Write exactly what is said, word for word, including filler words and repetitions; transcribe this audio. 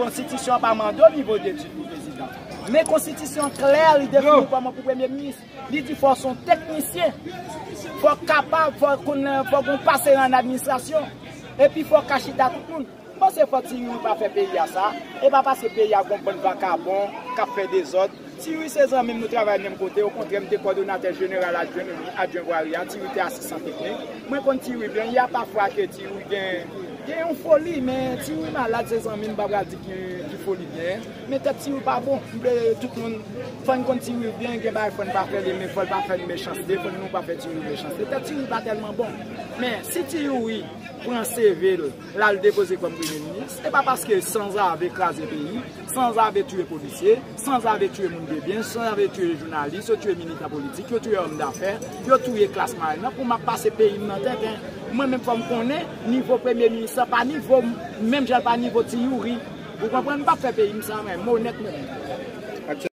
Konstitisyon an pa mande w nivo detid pou prezidan. Men konstitisyon an klè, li defini kòman pou premye minis. Li di fò w se yon teknisyen. Fò w kapab, fò w konn, fò w gen yon pase nan administrasyon. Epi fò w ka chita tout moun. M panse fò Ti Youri pa fè peyi a sa. E pa paske peyi a gon bann vakabon k ap fè dezòd. Ti Youri se zanmi m, nou travay menm kote. Okontrè, m te kòdonatè jeneral adjwen, adjwen vwari a. Ti Youri te asistan teknik. Mwen konn Ti Youri byen. Y a pafwa ke Ti Youri gen, gen yon foli, men Ti Youri malad, se zanmi m, m pa pral di ki, ki foli l genyen. Men tèt Ti Youri pa bon. M vle tout moun, fò n konn Ti Youri byen, gen bagay fò n pa fè li, men fò l pa fè n mechanste, fò nou pa fè Ti Youri mechanste. Tèt Ti Youri pa tèlman bon. Men si Ti Youri pran C V l, l al depoze kòm premye minis, se pa paske sanzave kraze peyi, sanzave tiye polisye, sanzave tiye moun de byen, sanzave tiye jounalis, yo tiye militan politik, yo tiye òm dafè, yo touye klas mwayen nan, pou m ap pase peyi m nan tenten. Mwen menm fò m konnen nivo premye minis lan pa nivo m, menm jan l pa nivo Ti Youri. Ou konprann? M p ap fè peyi m sa, men m onèt mwen menm.